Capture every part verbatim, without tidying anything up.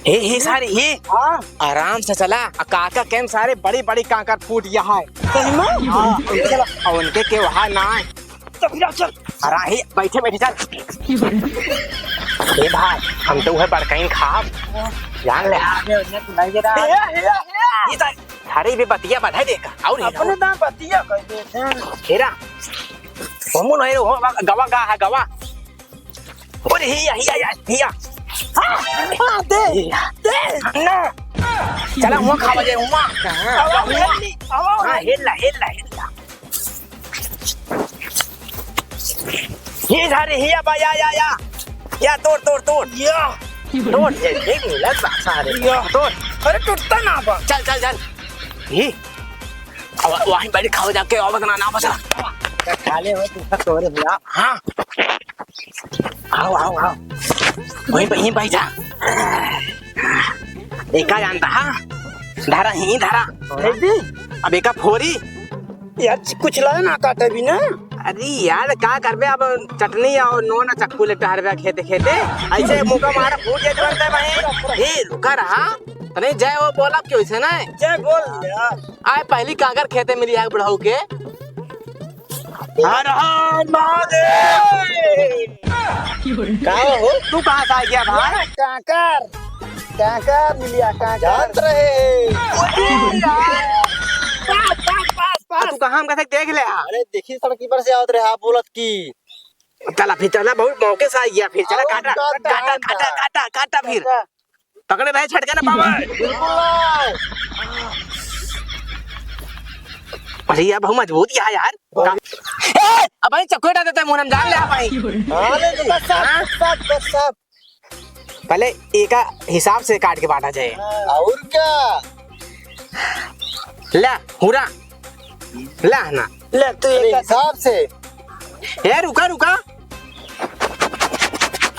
हे, हे, सारे, हे। हाँ। आराम से चला। आ, काका केम सारे बड़ी, बड़ी कांकर फूट गया है। सही में? हाँ, चला। और उनके के वहाँ ना है। चल, फिर चल। अरे, हे, बैठे, बैठे, चल। हे भाई, हम तो वह बड़कइन खाब। जान ले। आगे उन्हें सुनाई दे रहा है। हे, हे, हे। ये तो, अरे, ये बतिया बढ़े देखा। और हे, अपने दाम बतिया कर दे हैं। हेरा। वो मुन है, वो गवा गा है, गवा। अरे हिया, हिया, हिया, हिया। हाँ, हाँ, दे, हिया। दे। ना। चला, हुआ खावा जाए, हुआ। कहाँ? आवा, हुआ। हिला, आवा, हाँ, हिला। हिला, हिला, हिला। ये सारे हिया बा, या, या, या। या, तोड़, तोड़, तोड़। या। तोड़, ये, ये मिलत बा सारे। या। तोड़। अरे, टूटता ना बा। चल, चल, चल। ये। अब वहीं बैठ खाओ जाके, और बदना ना बचा। खा ले, वही तू खा, तोरे भैया। हाँ। आओ, आओ, आओ। वहीं पे, यहीं बैठा। एका जानता, हाँ? धरा, ही धरा। है दी? अब एका फोरी। यार, कुछ लाए ना काटे भी ना। अरे यार, का करबे अब, चटनी और नून और चक्कू ले टहरबे खेते खेते। ऐसे मुका मारा फूट जाए तुरंत भाई। ए, रुका रहा। तने जय हो बोला क्यों इसे ना? जय बोल यार। आए पहली कांकर खेते मिली आग बढ़ाऊ के। हर हर महादेव। का हो? तू कहाँ से आ गया भाई? कांकर, कांकर मिलिया, कांकर। जानत रहे। पास, पास, पास, पास। तू कहाँ हमका से देख ले? अरे देखी सड़की पर से आवत रहे, आप बोलत की। चला फिर, चला, बहुत मौके से आ गया फिर। चला, और काटा, काटा, काटा, काटा, काटा। काटा, काटा फिर। काटा। पकड़े रहे, छटके ना पावे। बिल्कुल ना। अरे यार, बहुत मजबूत है यार। का-, ए, अब भाई चक्कू हटा देते हैं, मुंह में जान ले आप भाई। हाँ, ले, ले, बस साहब, हाँ? बस साहब, बस साहब। पहले एका हिसाब से काट के बांटा जाए। और क्या? ले, हुरा। ले ना। ले, तू अरे, एक हिसाब से। ए, रुका, रुका।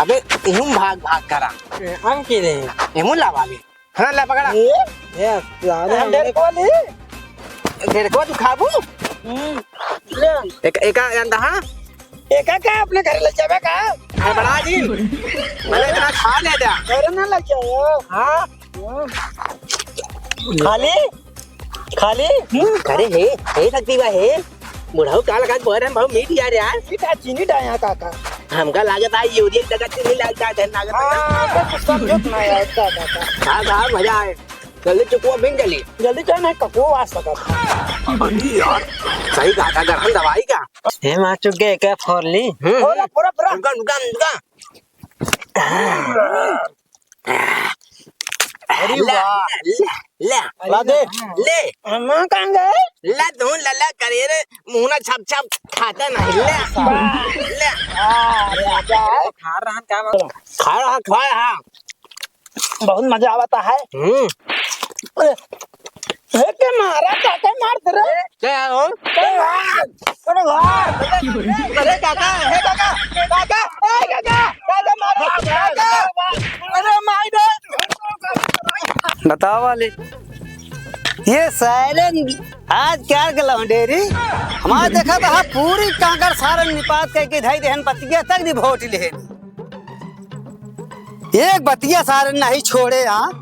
अबे, इहुम भाग, भाग करा। ए, हम की रे? इहुम लावा ले। हाँ, ले पकड़ा। ए? ए, सारे हाँ, हमरे डेढ़ को ले। डेढ़ को तू खाबू? हम्म, ले। एक, एका अंडा, हाँ? एका का अपने घर ले जाबे का? हड़बड़ा जी। मैंने इतना खा ले जा। घर ना ले जाओ। हाँ। खाली? खाली? हम्म, अरे हे, हे शक्ति बा हे। बुढ़ऊ का लगा के बोल रहे हैं, बहुत मीठ यार, यार। मीठा चीनी डाया काका। हमका लागत है यूरिया की जगह चीनी लाग जात है, लागत है। हाँ, तो कुछ समझत ना यार, का काका। हाँ, हाँ, मजा आए। जल्दी चुकुआ बिन जल्दी। जल्दी चल, नहीं ककुआ आ सकत। अरे यार, सही कहा था, गरम दवाई का। हे माँ चुके क्या फोर ली? हम्म, पूरा, हम्म। पूरा, पूरा। रुका, रुका, रुका। अरे ले, वाह। ले, ले, ले। ला दे। ले। अम्मा कहाँ गए? ले, तू लला करे रे, मुहना छप छप खाता नहीं। ले। वाह। ले। हाँ, अरे आजा है। खा रहा क्या बात? खा रहा, खा रहा। बहुत मजा आवता है। हम्म। अरे, हे के मारा, काका मार दे रे। क्या हो? अरे वाह! अरे वाह! अरे काका, हे काका, काका, ए काका, काका मारा, काका। अरे माई रे। बताओ वाले, ये सायरन आज क्या के लौंडे रे? हमार देखा तो हाँ पूरी कांकर सारन निपात करके धई देहन, बतिया तक नहीं भोट लेहन। एक बतिया सारे नहीं छोड़े यहाँ।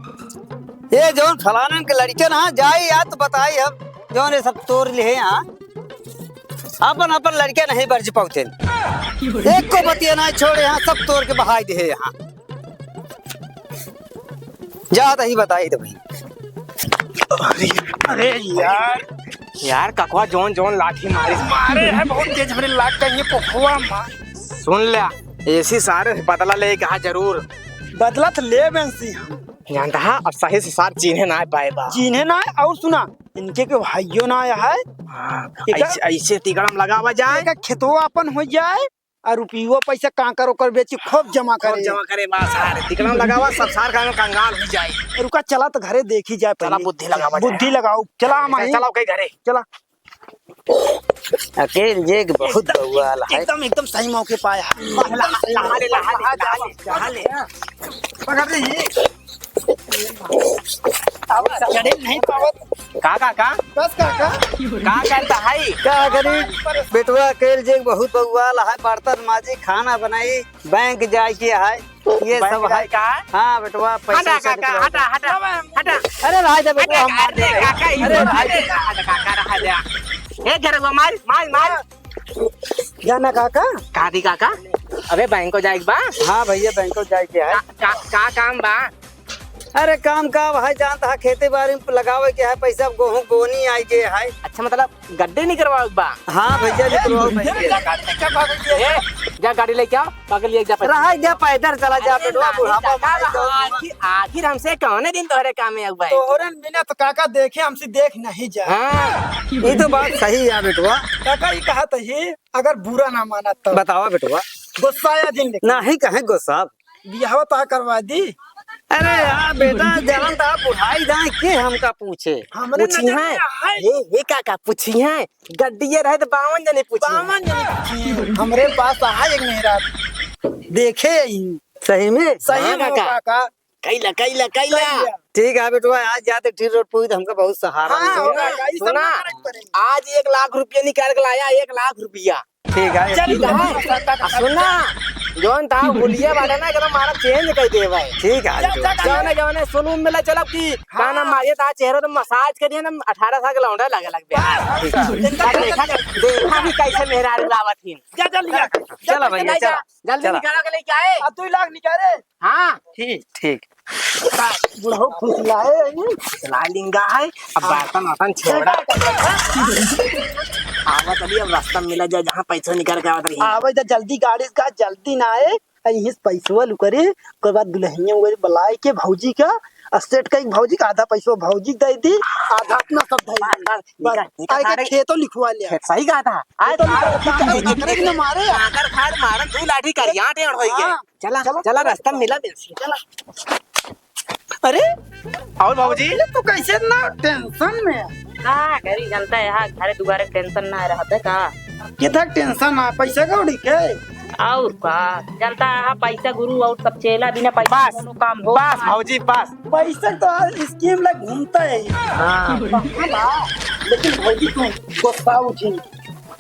ये जौन फलानन के लड़के ना जाई या तो बताई हम, जौन ये सब तोड़ लिहे यहाँ। अपन, अपन लड़के नहीं बरज पाउते। एक को बतिया नहीं छोड़े यहाँ, सब तोड़ के बहाई दे यहाँ। जा तही बताई दे भाई। अरे, अरे यार। यार, ककवा जौन जौन लाठी मारिस। मारे है बहुत तेज, हमरे लाग का ये कोखवा मार। सुन ल्या, ऐसी सारे से बदला ले कहा जरूर। बदला तो लेबे सी हम। जानता है, अब सही से सार चीन्हे ना पाए बा। चीन्हे ना, और सुना, इनके के भाइयों ना आया है। हाँ, एका ऐसे, ऐसे तिकड़म लगावा जाए। एका खेतवा अपन हो जाए, और रुपयो पैसा कांकर ओकर बेची खूब जमा खूब करे। जमा करे बा सारे। तिकड़म लगावा, सब सार का कंगाल हो जाए। रुका, चला तो घरे देखी जाए चला, पहले। बुद्धि लगावा जाए। बुद्धि लगाओ। चला, हम आई। चला, ओके घरे। चला। अकेल जेग बहुत बउआल है। एकदम, एकदम सही मौके पाया। लहा ले, लहा ले, लहा ले, लहा ले। पकड़ ले ये। अब चढ़े नहीं पावत। का, का, का? बस का, का? का करता है? का करी? बेटवा अकेल जेग बहुत बउआल है, बर्तन माजी, खाना बनाई, बैंक जाए के है। ये सब बैंक है। जाए का है? हाँ बेटवा, पैसा हटा वैसा काका, निकलवा। हटा, हटा, हटा। अरे रहा दे बेटवा, अरे, हम मार अरे देंगे। काका, ये अरे तो रहा दे। हटा, हटा, काका, रहा दे। ए, घर को मार, मार, मार। जाना काका? का दी काका? अबे बैंक को जाए के बा? हाँ भैया, बैंक को जाए के है। का, का, का काम बा? अरे काम का भाई, जानता है खेती बाड़ी में लगावे के है पैसा, गोहूँ बोनी आई के है। अच्छा, मतलब गड्डी निकरवावे के बा? हाँ भैया, निकरवावे के है। ए, जा गाड़ी लेके आओ, काका लिए जा पैसा। रहा जा, पैदल चला जा अरे बेटवा, नहीं, बुढ़ापा काका, में तो आखिर, आखिर हमसे कौने दिन तोहरे काम में आऊ भाई? तोहरन बिना तो काका देखे हमसे देख नहीं जा। हाँ। ये तो बात सही है बेटवा। काका ये कहा तो ही, अगर बुरा ना माना तो। बतावा बेटवा। गुस्सा या दिन देख। नहीं कहे गुस्सा। बियाह तो करवा दी। अरे यार बेटा, जलन तो आप उठाई जाए, के हमका पूछे? हमरे पूछी नजर है। में है। ये, ये काका पूछी है? गड्डिये रहे तो बावन जने पूछी। बावन जने पूछी। हमरे पास आहा एक मेहरारू। देखे ही। सही में? सही हाँ, में काका। काका। कैला, कैला, कैला। कैला। ठीक है बेटवा, आज जाते ठीक रोड पे हुई तो हमका बहुत सहारा हाँ, मिलेगा। होगा, काका, ई सब सुना, ना करे के पड़े। आज एक लाख रुपया निकाल के लाया, एक लाख रुपया। ठीक है। चल, ठीक है। आ, सुन ना, जौन था हुलिया बाटे ना, एकदम मारा change कर दे भाई। ठीक है, जा, जा, जा। जौने, जौने सलून में ले चलब कि हाँ। गाना मारे ता चेहरा तो massage करिए ना, अठारह साल के लौंडा लगे लग बे। बस, बस। देखा, देखा भी कैसे मेहरारू आवत ही। जा, जा, लिया। चला भैया, जा, चला। जल्दी चला। निकाल के लेके आए। आ, दो लाख निकाले। हाँ। ठीक, ठीक। बुढ़ऊ फुसलाए हैं। फुसला लिंगा है। अब बर्तन वर्तन छोड़ा। आवा चली, अब रास्ता में मिला जाए, जहाँ पैसा निकाल के आवत रही। आवे जा जल्दी गाड़ी का, जल्दी ना आए। आ, यहीं से पैसवा लुकरे, ओकर बाद दुल्हनिया उकरे बुलाए के भौजी का, आ सेठ का एक भौजी का आधा पैसवा भौजी दे दी, आधा अपना सब धई बस, दी। बस, बस, निकाल, आए के निकाल। खेतो लिखवा लिया। खेत सही कहा था। आए खेतो तो लिखवा लिया। एकरे के न मारे। काकर फाड़ मारन, दू लाठी करिया टेढ़ होई के। हाँ। चला, चला, चला, चला, रास्ता में मिला दे। चला। अरे, और भौजी? अरे, तू कैसे इतना tension में है? का करी, जनता यहाँ घरे दुआरे tension ना रहते का? कितना tension है, पैसा कौड़ी के? और का, जनता यहाँ पैसा गुरु और सब चेला, बिना पैसा बस, कोनो काम हो बस भौजी, बस। पैसा तो हर scheme ला घूमता है। हाँ। लेकिन भौजी तू गुस्सा उठी।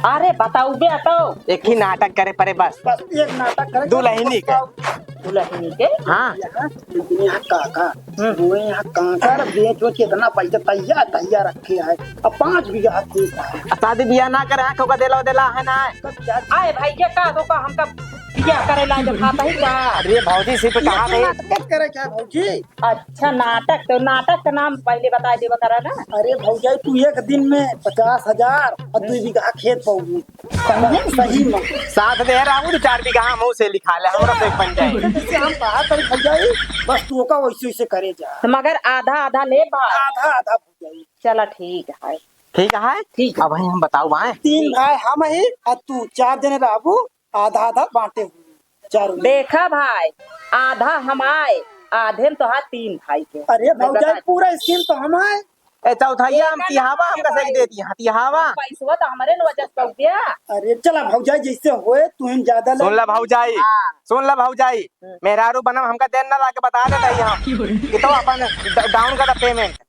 अरे बताऊ बे, बताऊ। एक ही नाटक करे पड़े बस। बस एक नाटक करे। दुल्हनी के। दुल्हनी के? हाँ। यहाँ, यहाँ काका, हम्म। वो यहाँ काका बेच बेच के इतना पैसा तैयार, तैयार रखे है। अब पाँच बीघा खेत है। आ, शादी बियाह ना करे, आँखों का देला, देला है ना। कब क्या? आए भाई, ये का तो का हमका बियाह करे ला जब खाता ही का? अरे भौजी, सिर्फ ये कहा तो थे। नाटक करे क्या भौजी? अच्छा, नाटक, तो नाटक का नाम पहले बता देवा करा ना। अरे भौजाई, तू एक दिन में पचास हजार और दू बीघा खेत पाऊंगी। सही में? सही में। साथ दे रहा हूँ, तो चार बीघा हम उसे लिखा ले, हमरा से बन जाए। जैसे हम कहा था भौजाई, बस तू का वैसे वैसे करे जा। तो मगर आधा आधा ले भाई। आधा आधा भौजाई। चला ठीक है। ठीक है? ठीक। अब हम बताओ भाई। तीन भाई हम ही, और तू चार जने रहबू। आधा आधा बांटे हुए चारों में। देखा भाई, आधा हमाए, आधे में तोहार तीन भाई के। अरे मैं भौजाई, बता पूरा scheme तो हमाए। ए, चौथाइया हम देखा ना, तिहावा, हम कैसे भाई। दे दिया, तिहावा। पैसवा तो हमरे न वजह से हो गया। अरे चला भौजाई, जैसे होए, तू ही ज्यादा ले। सुन ला भौजाई, हाँ। सुन ला भौजाई, हम्म। मेहरारू बनम हमका देन ना लाके बता देता ही हम। कि तो अपन ड-, down कर payment।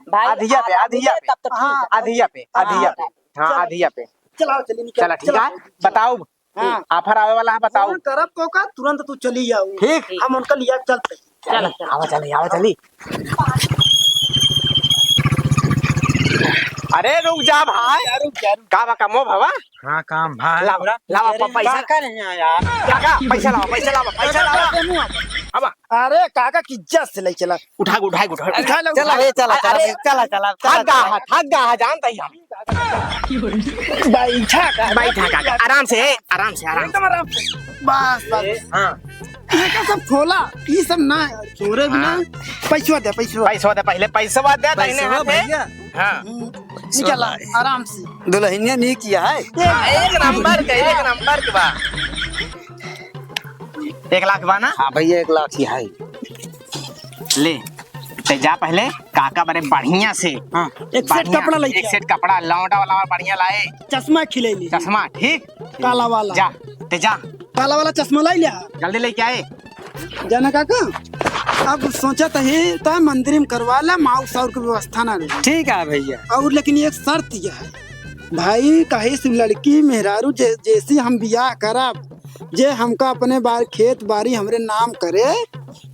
भाई, अधिया पे, आधा अधिया मिले पे। तब तो ठीक हाँ, है। अधिया पे, हाँ, अधिया पे। हाँ, चलो। अधिया पे। चलाओ, चलिए, निकल, चला, ठीक चलो। है, बताओ। हाँ। Offer आवे वाला है, बताओ। फोन करब तो का, तुरंत तू चली जाओ। ठीक। हम उनका लिया चलते। चलो, चलो। आवा चली, आवा चली। अरे रुक जा भाई। रुक जा, रुक जा। का बा, कमो भवा? हाँ, काम भाई। लावा, लावा, अरे, प-, पैसा। का करे हैं यार? काका, पैसा लावा, पैसा लावा, पैसा लावा। अब अरे काका की इज्जत से ले चला। उठा, उठा, उठा। उठा लो। चला, ए, चला, चला, अरे, ए, चला, चला, चला, थक गा चला। है, थक गा है, जानता ही हम। बैठा काका। बैठा काका, आराम से, ए, आराम से, आराम से। एकदम आराम से। बस, बस। हाँ। ये का सब खोला, ये सब ना, छोरे भी ना। हाँ। पैसवा दे, पैसवा। पैसवा दे, पहले पैसवा दे, दाहिने पैसवा हाथ में। भैया। हाँ। हम्म, निकला, आराम से। दुल्हनिया नहीं किया है। हाँ, एक नंबर के, एक नंबर के बा। एक लाख बा ना? हाँ भैया, एक लाख ही है। ले, ते जा पहले काका बरे बढ़िया से। हाँ, एक सेट बढ़िया, कपड़ा लेके एक आ। सेट कपड़ा, लौंडा वाला बढ़िया लाए। चश्मा खिले ली। चश्मा, ठीक? काला वाला। जा, ते जा। काला वाला चश्मा लाई लिया। जल्दी लेके आए। जाना काका, अब सोचा तो ही तो मंदिर में करवा ला, माउस और की व्यवस्था ना रही। ठीक है भैया। और लेकिन एक शर्त यह है भाई, कहे से लड़की मेहरारू जे-, जैसी हम बियाह करब, जे हमका अपने बार खेत बारी हमरे नाम करे,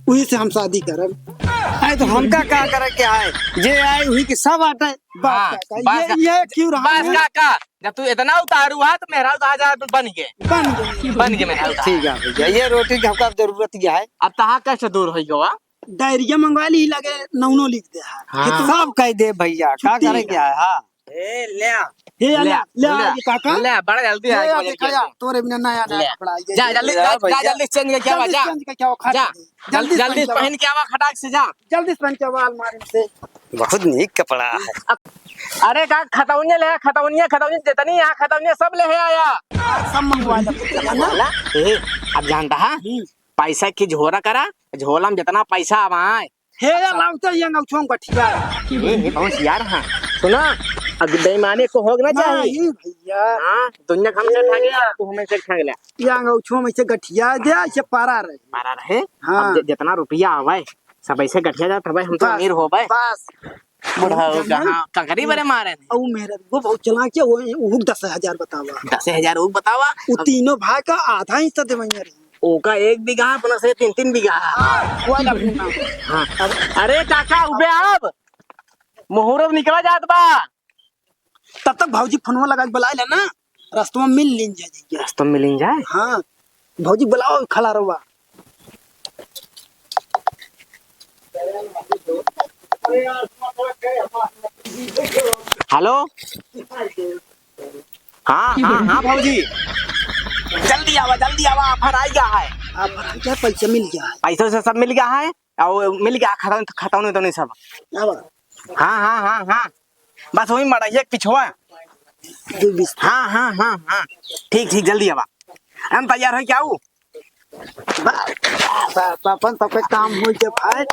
उही से हम शादी करब। अरे तो हमका का करे के है, जे आए उही के सब बाटे। बस हाँ, काका, बस ये, का-, ये क्यों रहा बस है? काका, जब तू इतना उतारू है तो मेहरारू तो आज बन गए। बन गए। बन गए मेहरारू तो। ठीक है भैया, ये रोटी की हमका जरूरत ही है। अब तहाँ कष्ट दूर होई गवा। डायरिया मंगवा ली, लगे नौनो लिख दे है। हाँ। सब कह दे भैया, का छुट्टी करे का। क्या है? हाँ। ए, ले आ। हे, ले ले आ, आ, ले आ, ले आ। ये काका। ले आ, बड़ा जल्दी ले आ, आ, बड़ा देखा जल्दी आ। यार, तोरे बिना नया, नया ले आ। कपड़ा आ गया। जा, जल्दी, ले आ जा, जा, भैया। जल्दी से change करके आवा, जल्दी जा। Change करके आवा, खा जा। ले। जल्दी, जल्दी से जल्दी पहन के आवा, खटाक से जा। जल्दी से पहन के आवा अलमारी से। बहुत नीक कपड़ा है। अरे का खतौनिया ले आ, खतौनिया, खतौनिया, जितनी यहाँ खतौनिया सब ले आया। सब मंगवा ले, है ना? ए, अब जानता है? हम्म। पैसा की झोरा करा, झोला में जितना पैसा आवा है, हे, या लाउते ये अंगौछो में गठिया। ए, हे, बहुत यार, हाँ। सुना, अब बेईमानी को होग ना चाहिए। नहीं भैया। हाँ, दुनिया का हमसे ठग गया, तू हमें से ठग ले। ये अंगौछो में से गठिया दे, ऐसे पारा रहे। पारा रहे? हाँ। अब जि-, जितना रुपया आवे, सब ऐसे गठिया जात हवे, हम तो बस, अमीर होबे। बस। बुढ़ऊ का, हाँ, ककरी बरे मारे ने। अउ मेहररुआ बहुत चालाक है, वो, वो दस हजार बतावा। दस हजार वो बतावा। वो तीनों भाई का आधा हिस्सा देवइया रही। ओका एक बीघा, अपना से तीन, तीन बीघा। हाँ, वो वाला अपने नाम। हाँ। अरे काका, उबे अब मुहूर्त निकला जात बा। तब तक भौजी फोनवा लगा के बुलाए लेना, रास्ता में मिल लीन जाए। रास्ता में मिल लीन जाए? हाँ, भौजी बुलाओ खलारवा। हेलो। हाँ, हाँ, हाँ भौजी, जल्दी आवा, जल्दी आवा, offer आ गया है। Offer आ गया, पैसा मिल गया है। पैसा वैसा सब मिल गया है, और मिल गया खतौनी, खतौनी, उतौनी सब। आवा। हाँ, हाँ, हाँ, हाँ, बस वही मड़ैया के पिछवा। दो बीस। हाँ, हाँ, हाँ, हाँ, ठीक, ठीक, जल्दी आवा। हम तैयार है क्या वो? बा-, बा-, बा-, अपन सबके काम हो जब भाई,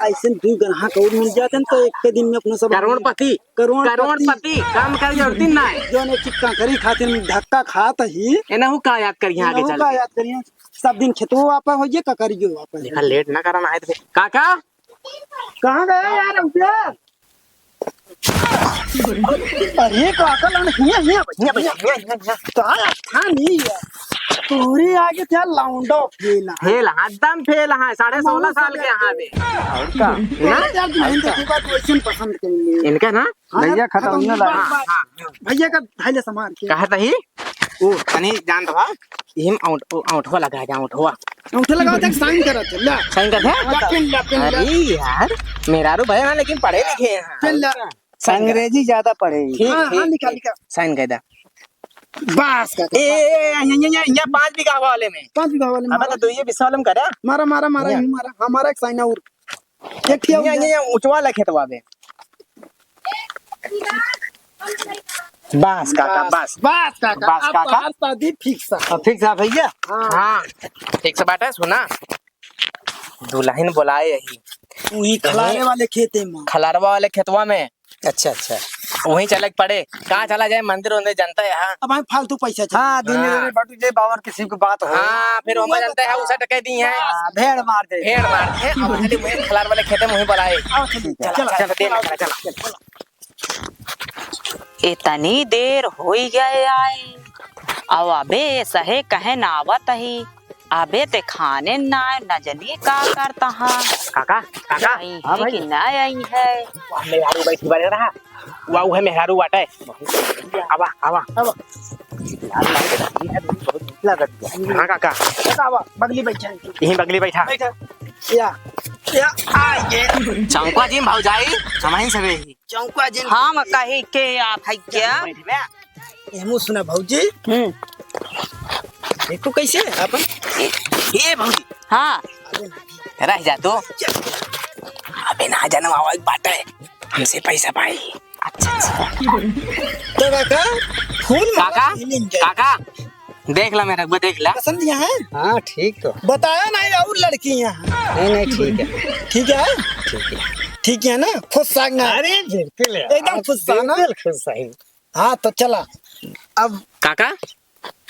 ऐसे दो ग्राहक और मिल जाते हैं तो एक के दिन में अपना सब करोड़पति, करोड़पति। करोड़पति, काम कर जरूरत ही ना है। जो ने चिक्का करी खातिर धक्का खात ही। एनहु का याद करिया आगे एनहु चल का के। याद करिया, सब दिन खेतवा वापस हो जे, ककरियो वापस हो देखा, जे। लेट ना करना है तो फिर। काका? कहाँ गए यार रुपया? अरे काका, लौंडा, हियाँ, हियाँ बैठ, हियाँ बैठ, हियाँ, हियाँ, हियाँ। तो आया था नहीं यार। तोरे आगे क्या लौंडा फेल है। फेल है, एकदम फेल है, साढ़े सोलह साल के यहाँ पे। और का? ना? यार, तू नहीं देखूंगा, तो ऐसे पसंद करेंगे। इनका ना? हाँ, भैया, खतौनी खतौनी लगा। बस, बस। हाँ, हाँ। भैया का धैले सामान के। कहा तही? ओ, तनी जान दबा, इहिम औंठ-, ओ, औंठवा लगा जा, औंठवा। औंठवा लगा, देख, sign करत है, ला। Sign करत है? ला, पेन ला, पेन ला। अरे यार, मेहरारू भय ना, लेकिन पढ़े लिखे हैं। पेन ला। Sign कर। अंग्रेजी ज्यादा पढ़े। ठीक, हाँ, ठीक, हाँ, निकाल, ठीक। निकाल। Sign कर दे। बस, काका, ए, ए, ए, ये, ये, ये, ये पाँच बीघा वाले में। पाँच बीघा वाले में अब मारा। तो दो ये बीस वाले में करे। मारा, मारा, मारा, ये। यूं मारा। हमारा एक sign और। एक ठिया ये, उधर। ये, ये ऊंचवा वाला खेतवा बे। बस काका, बस, बस। बस काका, बस अब काका। तोहार शादी fix है। अब fix है भैया? हाँ। हाँ, fix बाटे, सुना। दुल्हन बोलाए यही। वही खलारे वाले खेते में। खलारवा वाले खेतवा में। अच्छा, अच्छा। वहीं चले के पड़े। कहाँ चला जाए, मंदिर उंदिर जनता है, हाँ। अब भाई फालतू पैसा चाहिए। हाँ, दिन हाँ। में बाटू जे बावर किसी को बात हो। हाँ, फिर ओमा जनता है, उसे टके दी है। हाँ, भेड़ मार दे। भेड़ मार दे। अब चलिए, वहीं खलार वाले खेते में वहीं बोलाए। आओ, चलिए, चला, चला, चला, चला, चला, चला, चला। चला। इतनी देर होई गए आए, अब अबे सहे कहे ना आवत ही, अबे ते खाने ना आए, न जनी का करता हा। काका, काका। आई हाँ है भाई। कि ना आई है? वाह, मेहरारू बैठी बने रहा। वाह, उहे मेहरारू बाटे। आवा, आवा। आवा। यार, ये है, बहुत नीक लागत बा। हाँ, काका। आवा, बगली बैठा है। यहीं बगली बैठा। बैठा। या, या, आ ये। चौंका जी, भौजाई, हमहीं सबे ही। चौंका जी। हम कही के आप है क्या? बैठ बे। ये मुँह सुना भौजी। हम्म। देखो कैसे अपन। ए, ए भौजी। हाँ। रह जा तो। अबे ना जनम आवा एक बात है। हमसे पैसा पाई। अच्छा, अच्छा। तो काका, फूल माला काका, पहले enjoy। काका, देख ला मेरा, वो देख ला। पसंद यहाँ है? हाँ, ठीक तो। बताया नहीं और लड़की यहाँ। नहीं, नहीं, ठीक है। ठीक है? ठीक है। ठीक है ना? खुश सागना। अरे, बिल्कुल है। एकदम खुश सागना। बिल्कुल खुश है। हाँ, तो चला। अब काका,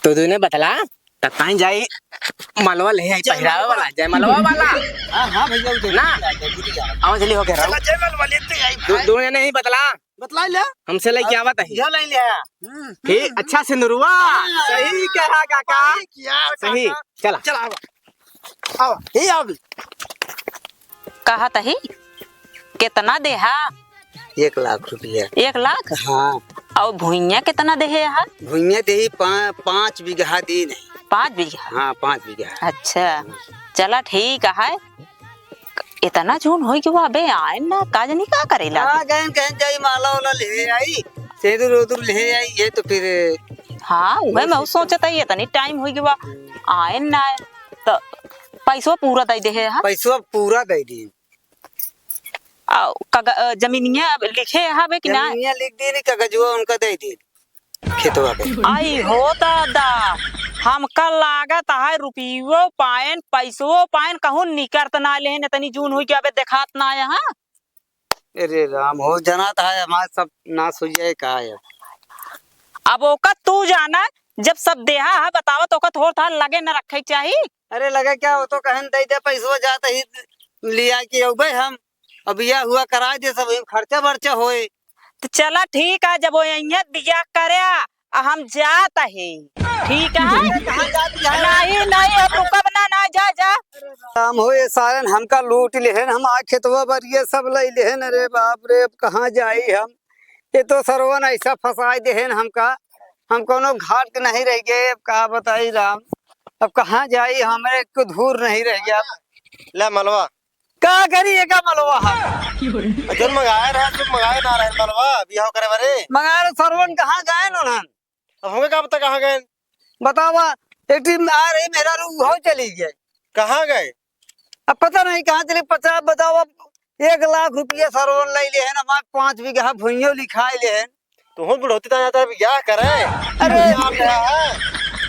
तो तूने बतला, त ताई जाई, मलवा ले आई, जय पहिरावे मलवा। वाला, जय मलवा वाला। हाँ, हाँ भैया, वो तो ना। भूल गया, भूल गया। आवा जल्दी होके रहो। चला, जय मलवा लेते आई दो, भाई। दो जने ही बतला। बतला ले। हमसे लेके अब आवत है। यह ले ले। हम्म। ठीक, अच्छा सिंदुरवा। हाँ। सही कहा काका। क्या सही, काका? चला। चला, आवा। आवा, ही आवा। कहत ही, केतना देहा? एक लाख रुपया। एक लाख? हाँ। अउर भुइयां केतना देहे हा? भुइयां देही पा-, पाँच बीघा दीन है। पाँच बीघा? हाँ, पाँच बीघा। अच्छा, चला ठीक है। एतना जून होई कि वो अबे आए ना, का जानी का करेला? हाँ, गएन कहेन जाई माला वाला ले आई, सेदुर उदुर ले आई, ये तो फिर हाँ, उहे मैं सोचत ही, एतनी टाइम होई कि वो आए ना आए, तो पैसवा पूरा दे देहे हा? पैसवा पूरा दे दी। आ, कग-, अ, जमीनिया अब लिखे हवे कि ना? जमीनिया लिख दी, कागजवा उनका दे दी, खेतवा के। आई हो दादा, हमका लागत है रुपयो पाएन, पैसो पाएन, कहूँ निकरत ना लेहन, इतनी जून हुई कि अबे देखात ना है, हाँ? अरे राम हो, जनात है हमार सब नास हुई जाए का है। अब ओका तू जाना, जब सब देहा है बतावा तो ओका थोड़ थाड़ लगे न रखे के चाही। अरे लगे क्या, वो तो कहन दे दे पैसवा, जात ही लिया के अउबे हम। अब बियाह हुआ कराए दे सब, खर्चा बर्चा होए। तो चला ठीक है, जब वो यहाँ बियाह करे आ, हम जात ही। ठीक है? कहाँ जात ही? नहीं, नहीं, अब रुकब ना, ना, जा, जा। काम हो ये सारन हमका लूट लेहन, हम आ खेतवा बरिया सब ले लेहन। अरे बाप रे, अब कहाँ जाई हम? ये तो सरवन ऐसा फंसाए देहन हमका, हम कोनो घाट के नहीं रह गए। अब का बताई राम, अब कहाँ जाई, हमरे को धूर नहीं रह गया। ले मलवा। का करी एका मलवा हम? जौन मंगाए रहे, तू मंगाए ना रहे मलवा, बियाह करे बरे। मंगाए रहे सरवन, कहाँ गए उन्हन? अब हमके का पता कहाँ गए? बतावा, एक टीम आ रही मेहरारू, उहो चली गए। कहाँ गए? अब पता नहीं कहाँ चली। पचास, बतावा, एक लाख रुपया सरवन ले लेहन, हमार पाँच बीघा भुइयों लिखाए लेहन। तुहूँ बुढ़ौती ता जाता है, बियाह करे। अरे, बियाह करे है।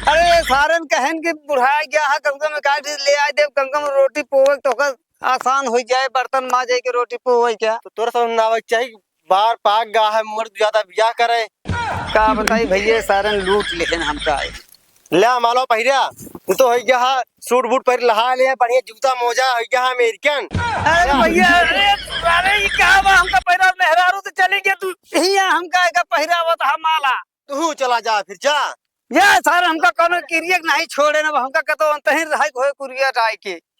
अरे, सारन कहन कि बुढ़ा गया है, कम से कम एक आध ले आए दे, कम से कम रोटी पोवे तो ओकर आसान हो जाए, बर्तन माजे के, रोटी पोवे क्या। तो तोरा समझ ना आवे के चाही, बार पाक गा है, मर्द ज्यादा बियाह करे। का बताई भैया, सारन लूट लेहन हमका। ले मालो पहिरा, तू तो होइ गया हा, सूट बूट पहिर लहा ले, बढ़िया जूता मोजा होइ गया हा, अमेरिकन। अरे भैया, अरे, अरे, ये का बा? हमका पहिरा मेहरारू तो चली गया, तू हिया हमका एका पहिरावत हा माला। तू चला जा फिर, जा। ये सारे हमका कोनो किरिया के नहीं छोड़े ना, हमका कतो अंतही रहाई होए कुरिया राय के।